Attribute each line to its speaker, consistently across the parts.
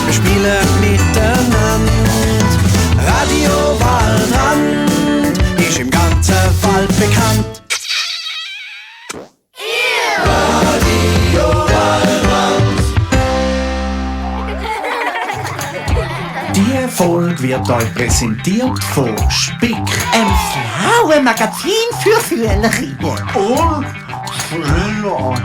Speaker 1: Wir spielen miteinander. Radio Waldrand ist im ganzen Wald bekannt. Radio Waldrand.
Speaker 2: Die Folge wird euch präsentiert von Spick.
Speaker 3: Frauenmagazin für Fühlerinnen.
Speaker 2: Und Schöner.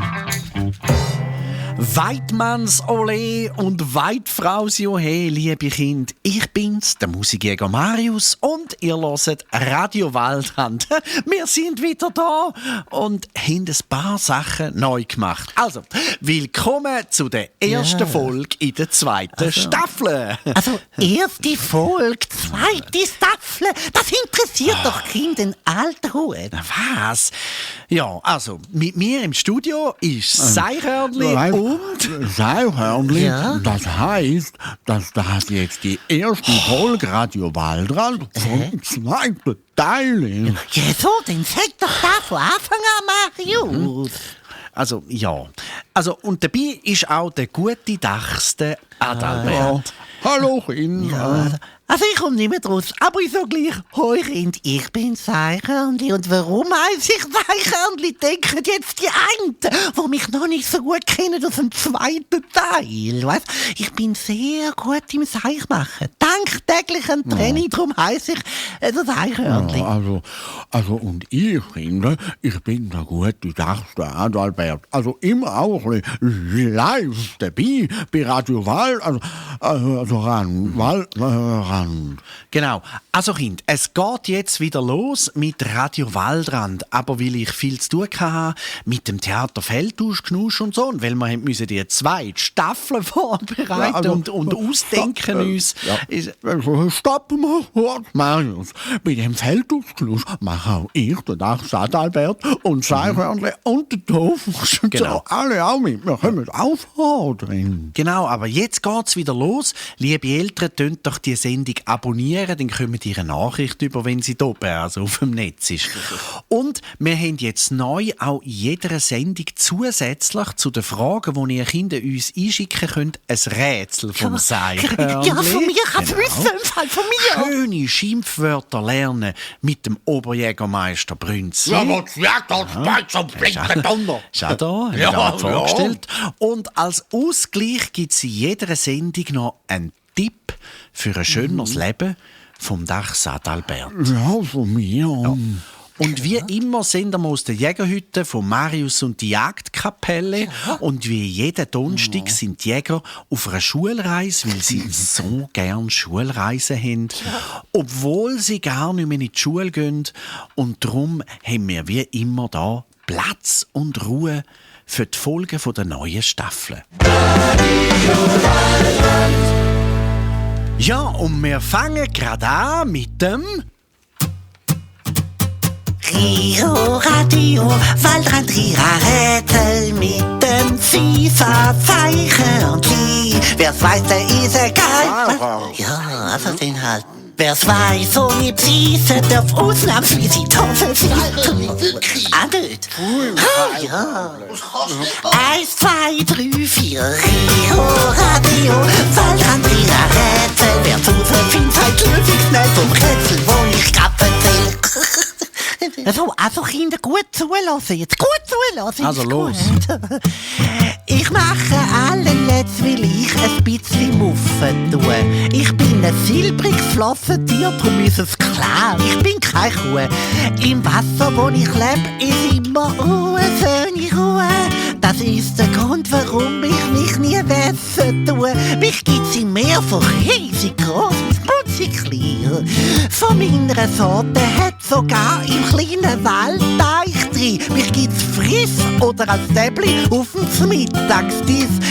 Speaker 4: Weidmanns Ole und Weidfraus Johe, liebe Kinder. Ich bin's, der Musikjäger Marius, und ihr hört Radio Waldrand. Wir sind wieder da und haben ein paar Sachen neu gemacht. Also, willkommen zu der ersten Folge in der zweiten Staffel.
Speaker 3: Also, erste Folge, zweite Staffel, das interessiert doch Kinder in alter Hut.
Speaker 4: Was? Ja, also, mit mir im Studio ist Seichhörnli und...
Speaker 5: Seichhörnli,
Speaker 3: Ja?
Speaker 5: das heisst, dass das jetzt die erste Folge Radio Waldrand vom zweiten Teil ist.
Speaker 3: Ja, so, dann sag doch da von Anfang an, Marius.
Speaker 4: Also, ja. Also, und dabei ist auch der gute Dachs, der Adalbert.
Speaker 5: Hallo Kinder.
Speaker 3: Also ich komme nicht mehr draus, aber ich sage gleich, hoi Kind, ich bin Seichhörnli. Und warum heisst ich Seichhörnli, denken jetzt die einen, die mich noch nicht so gut kennen aus dem zweiten Teil. Weißt? Ich bin sehr gut im Seichmachen, dank täglichem Training, darum heisse ich der Seichhörnli.
Speaker 5: Also und ich, Kinder, ich bin der gute Dachs, der Adalbert. Also immer auch ein bisschen live dabei bei Radio Wald, Waldrand.
Speaker 4: Genau. Also Kind, es geht jetzt wieder los mit Radio Waldrand. Aber weil ich viel zu tun hatte mit dem Theater Feldtausch, Knusch und so, und weil wir müssen die zweite Staffel vorbereiten und ausdenken uns.
Speaker 5: Stoppen wir, Marius. Bei dem Feldtauschknusch machen auch ich, der Dachs Adalbert und Seichhörnli und der Tofuchs und
Speaker 4: Genau.
Speaker 5: so alle auch mit. Wir kommen auffordern.
Speaker 4: Genau, aber jetzt geht's wieder los. Liebe Eltern, tönt doch die Sendung abonnieren, dann kommen ihr eine Nachricht über, wenn sie da oben, also auf dem Netz ist. Und wir haben jetzt neu auch in jeder Sendung zusätzlich zu den Fragen, die ihr Kinder uns einschicken könnt, ein Rätsel vom Seichhörnli.
Speaker 3: Ja, von mir kannst du wissen, im Fall von mir.
Speaker 4: Schöne Schimpfwörter lernen mit dem Oberjägermeister Brünzi.
Speaker 5: was sagt das Speiz und blinkt Donner?
Speaker 4: Ist auch da,
Speaker 5: Ja,
Speaker 4: ja, vorgestellt. Und als Ausgleich gibt es in jeder Sendung noch einen Tipp für ein schöneres Leben vom Dachs Adalbert.
Speaker 5: Ja, von mir.
Speaker 4: Und wie immer senden wir aus der Jägerhütte von Marius und die Jagdkapelle. Und wie jeden Donnerstag sind die Jäger auf einer Schulreise, weil sie so gern Schulreisen haben. Obwohl sie gar nicht mehr in die Schule gehen. Und darum haben wir wie immer da Platz und Ruhe für die Folgen der neuen Staffel. Ja, und wir fangen gerade an mit dem...
Speaker 3: Rio Radio, Waldrand Rätsel mit dem FIFA Seichhörnli. Wer's weiß, der ist egal. Ja, also den halt. Wer's weiß, ohne Prise darf ausnahmsweise Toffel sein. Ah, nicht? Ja. 1, 2, 3, 4. Rio Radio, Waldrand Rätsel. Wer's rausfindet, halt lösig schnell vom Rätsel, wo ich grad erzähl. Also Kinder, gut zulassen, jetzt gut zulassen.
Speaker 4: Also
Speaker 3: ist
Speaker 4: los.
Speaker 3: Gut. Ich mache allen jetzt, will ich ein bisschen Muffen tun. Ich bin ein silbriges Flossentier, darum ist es klar, ich bin keine Kuh. Im Wasser, wo ich lebe, ist immer Ruhe, schöne Ruhe. Das ist der Grund, warum ich mich nie wässern tue. Mich gibt's im Meer von riesig groß bis putzig klein. Von meiner Sorte hat sogar im kleinen Waldteich drin. Mich gibt's frisch oder als Säbli auf dem Mittagsdienst.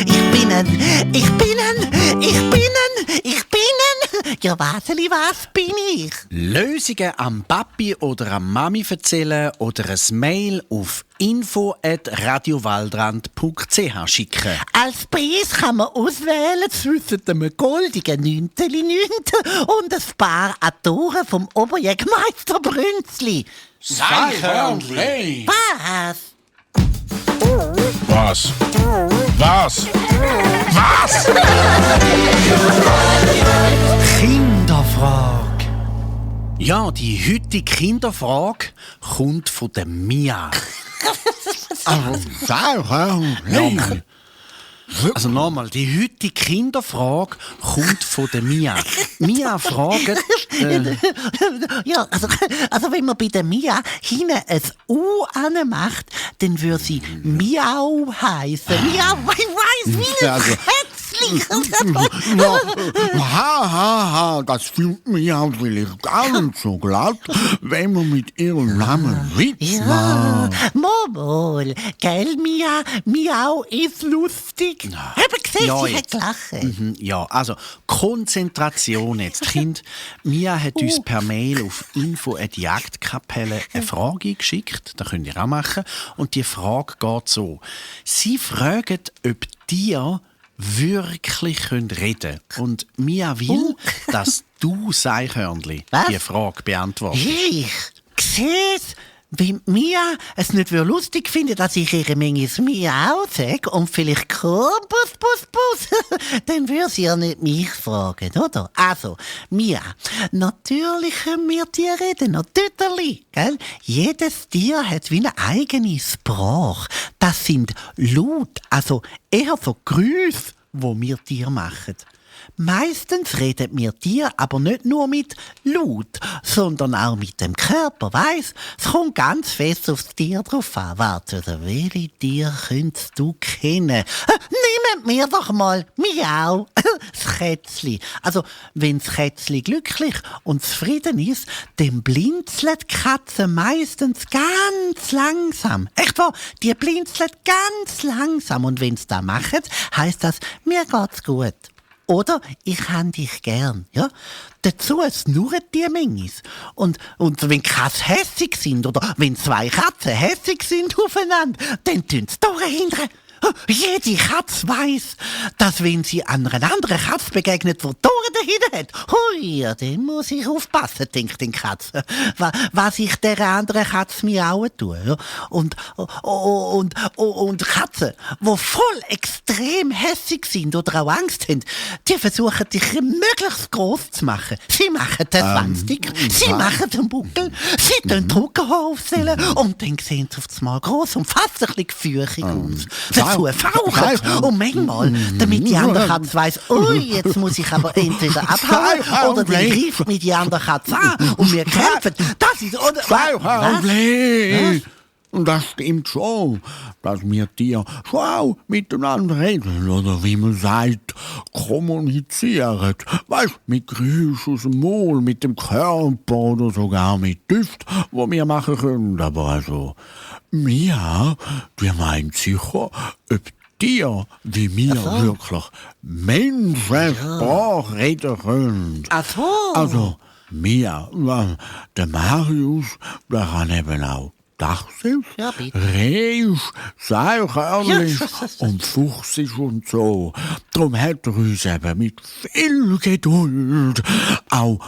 Speaker 3: Ja, Waseli, was bin ich?
Speaker 4: Lösungen am Papi oder am Mami erzählen oder ein Mail auf info@radiowaldrand.ch schicken.
Speaker 3: Als Preis kann man auswählen zwischen einem goldigen Nünnteli-Nünte und ein paar Adoren vom Oberjägermeister Brünzli.
Speaker 5: Seichhörnli!
Speaker 3: Was?
Speaker 6: Was? Was? Was?
Speaker 4: Kinderfrage. Ja, die heutige Kinderfrage kommt von der Mia.
Speaker 5: Also, Seichhörnli!
Speaker 4: Also nochmal, die heutige Kinderfrage kommt von der Mia. Mia fragt...
Speaker 3: Ja, also wenn man bei der Mia hinten ein U anmacht, dann würde sie Miau heißen. Miau, ich weiss, wie ein
Speaker 5: Also-
Speaker 3: Kätzchen.
Speaker 5: Ha, das findet mir ja vielleicht gar nicht so glatt, wenn man mit ihrem Namen Witz
Speaker 3: Ja,
Speaker 5: macht.
Speaker 3: Momol, gell, Mia? Miau ist lustig. Eben gesehen,
Speaker 4: Ja,
Speaker 3: sie hat
Speaker 4: jetzt.
Speaker 3: gelacht.
Speaker 4: Ja, also Konzentration jetzt, Kind. Mia hat uns per Mail auf info@jagdkapelle eine Frage geschickt. Das könnt ihr auch machen. Und die Frage geht so. Sie fragen, ob Tiere wirklich reden können. Und Mia will, dass du, Seichhörnli,
Speaker 3: Was?
Speaker 4: die Frage beantwortest.
Speaker 3: Ich sehe es, wenn Mia es nicht lustig findet, dass ich ihre Menge Miau sage und vielleicht Bus, dann würde sie ja nicht mich fragen, oder? Also, Mia, natürlich können wir Tiere reden, natürlich, gell? Jedes Tier hat wie eine eigene Sprache. Das sind Laut, also eher so Grüße, wo wir Tiere machen. Meistens reden wir Tiere aber nicht nur mit Laut, sondern auch mit dem Körper, weiss? Es kommt ganz fest aufs Tier drauf an. Warte, welche Tiere könntest du kennen? Nehmen wir doch mal Miau, das Kätzli. Also, wenn das Kätzli glücklich und zufrieden ist, dann blinzelt die Katze meistens ganz langsam. Echt wahr? Die blinzelt ganz langsam. Und wenn sie das machen, heisst das, mir geht's gut. Oder ich habe dich gern. Ja? Dazu schnurren die Mengis. Und wenn Katzen hässig sind oder wenn zwei Katzen hässig sind aufeinander, dann tun sie durchhindern. Jede Katze weiss, dass wenn sie einer anderen Katze begegnet, die Tore dahinter hat, hui, dann muss ich aufpassen, denkt die Katze, was ich der anderen Katze miauen tue. Ja? Und Katzen, die voll extrem hässig sind oder auch Angst haben, die versuchen, dich möglichst gross zu machen. Sie machen den Schwanz dick, sie machen den Buckel, sie tun die Rückenhaare aufstellen und dann sehen sie auf das Mal gross und fast ein bisschen geführig aus. Dazu fauchen und manchmal, damit die andere Katze weiss, ui, jetzt muss ich aber entweder abhauen oder die greift mit die andere Katze an und wir kämpfen. Das ist... Oder,
Speaker 5: Seichhörnli! Und das stimmt schon, dass wir Tiere schon auch miteinander reden, oder wie man sagt, kommunizieren. Weißt, mit Geräusch aus dem Maul, mit dem Körper oder sogar mit Düft, wo wir machen können. Aber also, Mia, die meint sicher, ob Tiere wie wir wirklich Menschensprache reden können.
Speaker 3: Ach so.
Speaker 5: Also, Mia, der Marius, der kann eben auch Dachsisch,
Speaker 3: Ja, bitte.
Speaker 5: Reisch, Seichhörnli
Speaker 3: Ja.
Speaker 5: und Fuchsisch und so. Darum hat er uns eben mit viel Geduld auch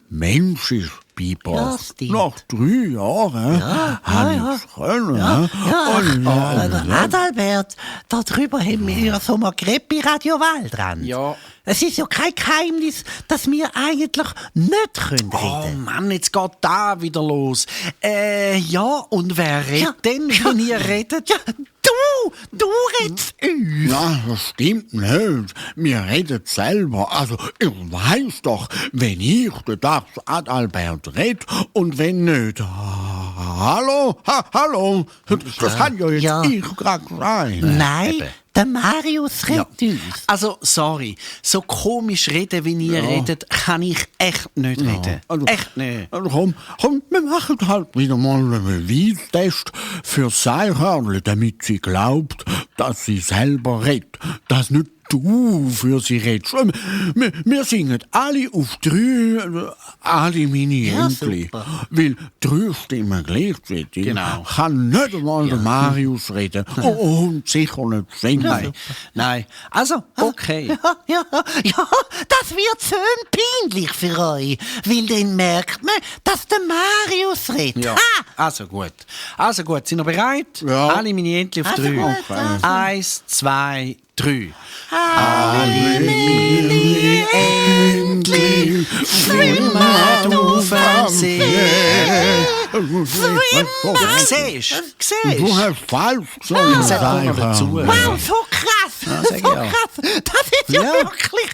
Speaker 5: Menschisch
Speaker 3: Ja,
Speaker 5: beigebracht.
Speaker 3: stimmt.
Speaker 5: Nach 3 Jahren habe ich es können.
Speaker 3: Adalbert, darüber haben wir ja so mal geredet bei Radio Waldrand.
Speaker 4: Ja.
Speaker 3: Es ist ja kein Geheimnis, dass wir eigentlich nicht reden
Speaker 4: Oh
Speaker 3: können.
Speaker 4: Mann, jetzt geht da wieder los. Ja, und wer redet denn, wenn ihr redet?
Speaker 3: Ja, du redest uns.
Speaker 5: Ja, das stimmt nicht. Wir reden selber. Also, ich weiß doch, wenn ich den Dachs Adalbert red und wenn nicht. Hallo? Hallo? Das kann ja jetzt
Speaker 3: Ja.
Speaker 5: ich gerade sein.
Speaker 3: Nein,
Speaker 4: eben.
Speaker 3: der Marius redet uns.
Speaker 4: Also, sorry, so komisch reden, wie ihr redet, kann ich echt nicht reden.
Speaker 5: Also,
Speaker 4: Echt nicht.
Speaker 5: Also komm, wir machen halt wieder mal einen Beweistest für Seichhörnli, damit sie glaubt, dass sie selber redet. Dass nicht du für sie redest. Wir singen alle auf 3, alle meine Entli. Weil 3 Stimmen gleichzeitig
Speaker 4: Genau.
Speaker 5: kann nicht einmal der Marius reden. Und sicher nicht singen.
Speaker 4: Nein. Also, okay.
Speaker 3: Ja, das wird schön peinlich für euch, weil dann merkt man, dass der Marius redet.
Speaker 4: Ja.
Speaker 3: Ha!
Speaker 4: Also gut, sind ihr bereit?
Speaker 5: Ja.
Speaker 4: Alle meine Entchen auf 3.
Speaker 3: gut,
Speaker 5: okay.
Speaker 4: 1, 2, 3.
Speaker 3: Endlich
Speaker 4: Schwimmen auf dem See. Siehst
Speaker 5: Du hast falsch gesungen.
Speaker 4: Sag doch noch dazu.
Speaker 3: Wow, so krass!
Speaker 4: sag
Speaker 3: So
Speaker 4: ich auch.
Speaker 3: krass! Das ist ja,
Speaker 4: Ja.
Speaker 3: wirklich...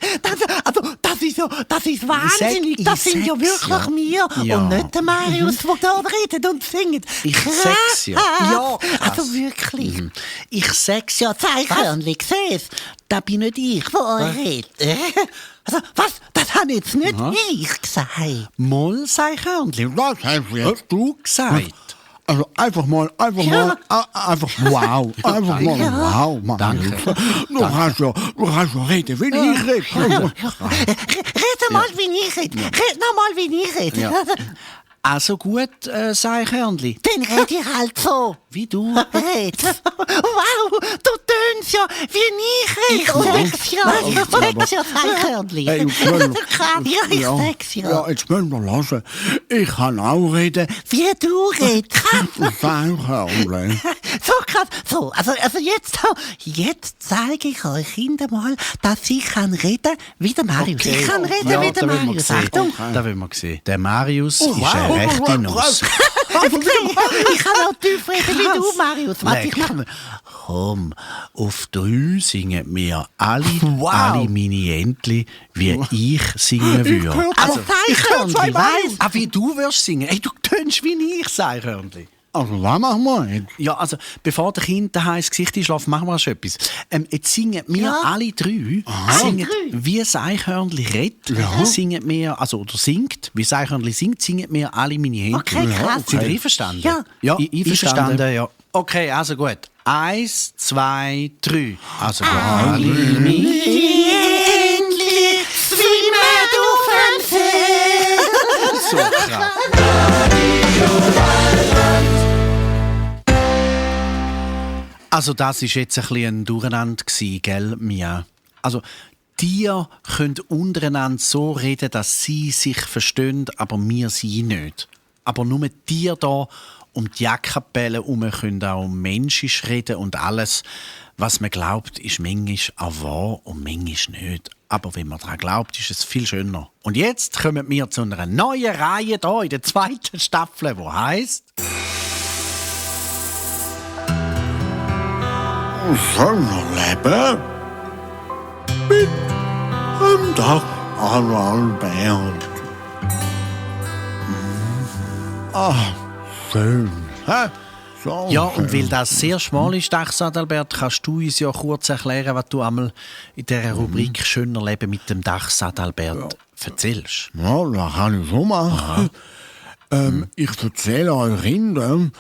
Speaker 3: Das ist wahnsinnig!
Speaker 4: Ich
Speaker 3: Das sind ja
Speaker 4: sag's
Speaker 3: wirklich
Speaker 4: ja.
Speaker 3: wir
Speaker 4: Ja.
Speaker 3: und nicht der Marius, der da redet und singt.
Speaker 4: Ich sag's ja. Ja, krass.
Speaker 3: Also wirklich. Ich sag's ja, Zeichhörnchen, sieh's. Das bin nicht ich, der euch redet. Also, was? Das habe jetzt nicht ich gesagt.
Speaker 4: Moll, sei Körnchen.
Speaker 5: Das hast jetzt
Speaker 4: Du gesagt.
Speaker 5: Also einfach mal, einfach wow. Einfach mal wow, Mann.
Speaker 4: Danke.
Speaker 5: Du hast ja reden, wie ich rede.
Speaker 3: Red mal, wie ich rede. Red noch mal, wie ich rede.
Speaker 4: Ja. Also gut, sei Körnchen.
Speaker 3: Dann red ich halt so.
Speaker 4: Wie du.
Speaker 3: Red. Wow, du tönst ja, wie ich rede. Ich sag's ja, Zeichhörnchen.
Speaker 5: Hey,
Speaker 3: Ich sag's ja.
Speaker 5: Ja, jetzt müssen wir lassen. Ich kann auch reden.
Speaker 3: Wie du redest.
Speaker 5: Zeichhörnchen.
Speaker 3: So krass. So, also jetzt zeige ich euch Kinder mal, dass ich kann reden wie der Marius. Ich kann reden wie der Marius. Achtung.
Speaker 4: Da will man sehen. Der Marius ist eine rechte Nuss.
Speaker 3: Ich kann auch tief reden wie du, Marius. Was ich mache?
Speaker 4: Komm, auf 3 singen wir alle meine Entli, wie ich singen würde.
Speaker 3: Also, Zeichhörnchen, weiss.
Speaker 4: Wie du wirst singen. Ey, du tönst wie ich, Zeichhörnchen.
Speaker 5: Also, was machen wir jetzt?
Speaker 4: Ja, also, bevor der Kind daheim ins Gesicht einschläft, machen wir schon etwas. Jetzt singen wir alle 3, singen, wie ein Eichhörnchen redet, singen wir, also, oder singt, wie ein Eichhörnchen singt, singen wir alle meine Hände.
Speaker 3: Okay, krass.
Speaker 4: Sind ihr einverstanden?
Speaker 3: Ja.
Speaker 4: Einverstanden, ja. Okay, also gut. 1, 2, 3. Also gut. Alle meine
Speaker 3: Endlich schwimmen auf dem See.
Speaker 4: So krass. Also das war jetzt ein bisschen ein Durcheinander, gell, Mia? Also Tiere können untereinander so reden, dass sie sich verstehen, aber wir sie nicht. Aber nur Tiere da um die Jagdkapelle herum können auch menschlich reden und alles, was man glaubt, ist manchmal auch wahr und manchmal nicht. Aber wenn man daran glaubt, ist es viel schöner. Und jetzt kommen wir zu einer neuen Reihe hier in der 2. Staffel, die heisst...
Speaker 5: Schöner Leben mit dem Tag an Albert. Schön. Hä? So
Speaker 4: Ja, und
Speaker 5: schön.
Speaker 4: weil das sehr schmal ist, Dachs-Adalbert, kannst du uns ja kurz erklären, was du einmal in dieser Rubrik «Schöner Leben mit dem Dachs-Adalbert» erzählst.
Speaker 5: Ja, das kann ich schon machen. Ich erzähle euch Kindern,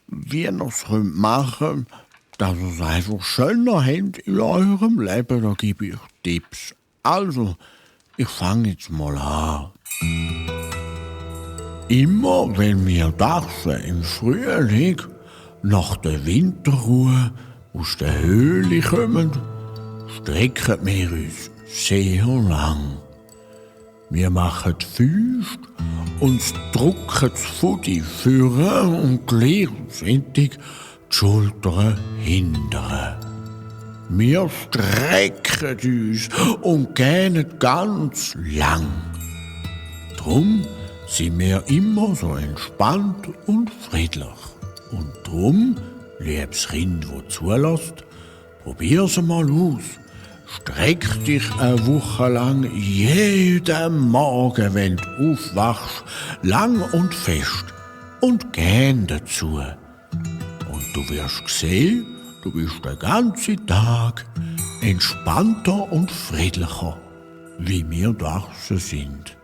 Speaker 5: wie ihr es machen könnt, dass ihr es einfach schöner habt in eurem Leben. Da gebe ich Tipps. Also, ich fange jetzt mal an. Immer wenn wir Dachsen im Frühling nach der Winterruhe aus der Höhle kommen, strecken wir uns sehr lang. Wir machen die Füße und drücken das Futti führen und gleichzeitig die Schultern hindern. Wir strecken uns und gähnen ganz lang. Drum sind wir immer so entspannt und friedlich. Und drum, liebes Kind, das zulässt, probier's mal aus. Streck dich eine Woche lang jeden Morgen, wenn du aufwachst, lang und fest und gähn dazu. Und du wirst sehen, du bist den ganzen Tag entspannter und friedlicher, wie wir Dachsen sind.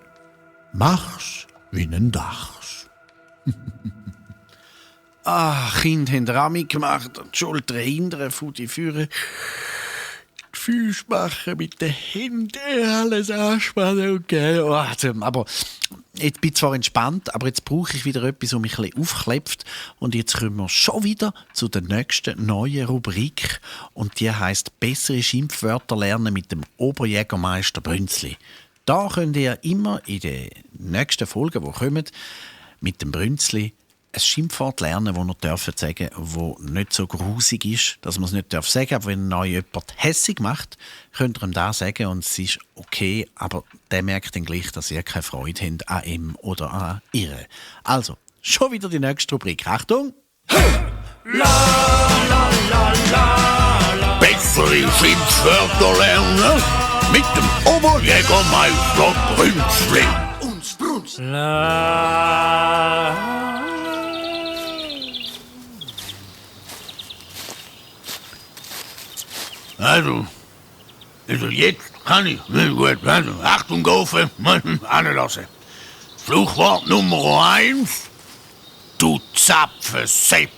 Speaker 5: Mach's wie ein Dachs.
Speaker 4: Kind haben Rami gemacht, die Schultern hindern, Futti führen.
Speaker 5: Füße machen, mit den Händen alles anspannen und gell.
Speaker 4: Aber jetzt bin ich zwar entspannt, aber jetzt brauche ich wieder etwas, das mich ein bisschen aufklebt. Und jetzt kommen wir schon wieder zu der nächsten neuen Rubrik. Und die heisst «Bessere Schimpfwörter lernen mit dem Oberjägermeister Brünzli». Da könnt ihr immer in den nächsten Folgen, die kommen, mit dem Brünzli ein Schimpfwort lernen, das ihr dürft sagen, das nicht so grusig ist, dass man es nicht sagen darf. Aber wenn euch jemand hässig macht, könnt ihr ihm das sagen und es ist okay, aber der merkt dann gleich, dass ihr keine Freude habt an ihm oder an ihr. Also, schon wieder die nächste Rubrik. Achtung!
Speaker 5: Bessere Schimpfwörter lernen mit dem Oberjägermeister Brünzli. Also jetzt kann ich. Gut, also, Achtung, Gofe, anlassen. Fluchwort Nummer 1. Du Zapfensepp.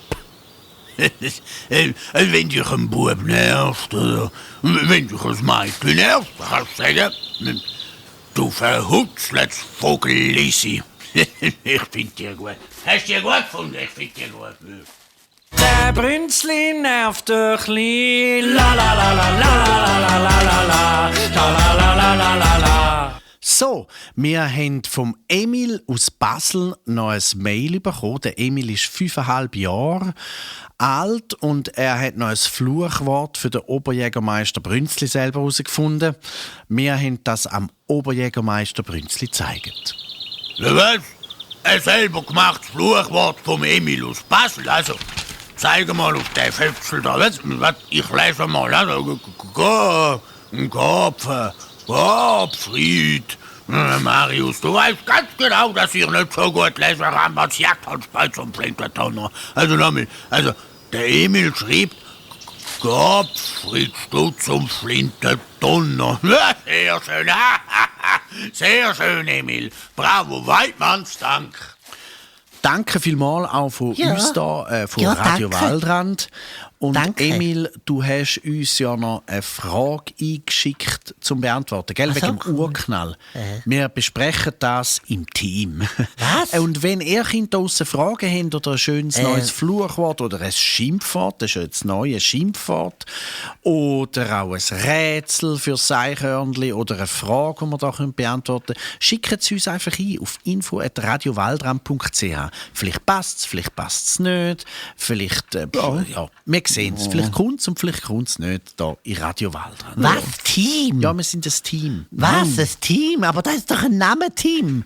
Speaker 5: Wenn dich ein Bub nervt oder wenn dich ein Mädchen nervt, kannst du sagen, du verhutzlets Vogellissi. Ich find dir gut. Hast du dir gut gefunden? Ich find dir gut.
Speaker 4: Der Brünzli nervt dich li, la la la la la la la la la la la la la la la. So, wir haben vom Emil aus Basel noch ein Mail bekommen. Der Emil ist 5,5 Jahre alt und er hat noch ein Fluchwort für den Oberjägermeister Brünzli selber herausgefunden. Wir haben das am Oberjägermeister Brünzli gezeigt.
Speaker 5: Was? Ein selber gemachtes Fluchwort vom Emil aus Basel. Also, zeig mal auf den Föpfel da. Was? Ich lese mal. Also, Gottfried. Marius, du weißt ganz genau, dass ich nicht so gut lesen kann, als Jagdholzpeiz und Flintertonner. Also nochmal, der Emil schrieb Gottfried Stutz und Flintertonner. Sehr schön, sehr schön, Emil. Bravo, Weidmannsdank.
Speaker 4: Danke vielmals auch von uns hier, von Radio
Speaker 3: danke.
Speaker 4: Waldrand. Und
Speaker 3: Danke.
Speaker 4: Emil, du hast uns ja noch eine Frage eingeschickt zum Beantworten, gell? Wegen dem Urknall. Wir besprechen das im Team.
Speaker 3: Was?
Speaker 4: Und wenn ihr Kinder draussen Fragen habt oder ein schönes neues Fluchwort oder ein Schimpfwort, das ist ja jetzt neu, ein Schimpfwort, oder auch ein Rätsel für das Eichhörnchen oder eine Frage, die wir da beantworten können, schickt es uns einfach ein auf info@radiowaldrand.ch. Vielleicht passt es, vielleicht passt es nicht, vielleicht, ja, wir sehen es. Vielleicht kommt es und vielleicht kommt es nicht hier in Radio Waldrand.
Speaker 3: Was? Team?
Speaker 4: Ja, wir sind ein Team.
Speaker 3: Was? Ein Team? Aber das ist doch ein Name-Team.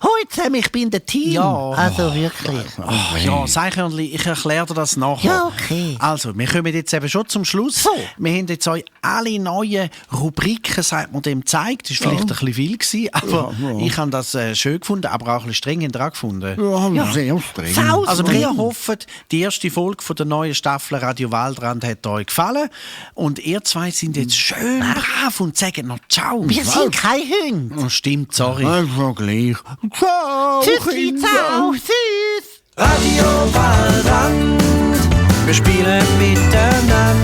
Speaker 3: Hoi zusammen, ich bin der Team.
Speaker 4: Ja.
Speaker 3: Also wirklich.
Speaker 4: Ach, ja, das Eichhörnchen, ich erkläre dir das nachher.
Speaker 3: Ja, okay.
Speaker 4: Also, wir kommen jetzt eben schon zum Schluss.
Speaker 3: So.
Speaker 4: Wir haben jetzt euch alle neuen Rubriken, sagt man dem, gezeigt. Das war vielleicht ein bisschen viel gewesen, aber ich habe das schön gefunden, aber auch ein bisschen streng dran gefunden.
Speaker 5: Ja, sehr streng.
Speaker 3: Saus,
Speaker 4: Also wir
Speaker 3: Mann.
Speaker 4: hoffen, die erste Folge von der neuen Staffel Radio Waldrand hat euch gefallen. Und ihr zwei sind jetzt schön brav und sagen noch Ciao.
Speaker 3: Wir sind keine Hunde.
Speaker 4: Oh, stimmt, sorry.
Speaker 5: Also gleich. Ciao,
Speaker 3: Tschüssi, ciao, tschüss.
Speaker 1: Radio Waldrand, wir spielen miteinander.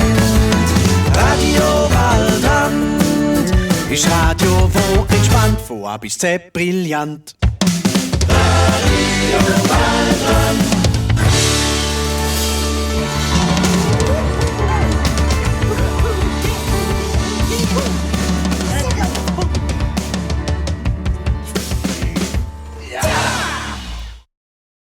Speaker 1: Radio Waldrand ist Radio, wo entspannt, von A bis Z brillant. Radio Waldrand.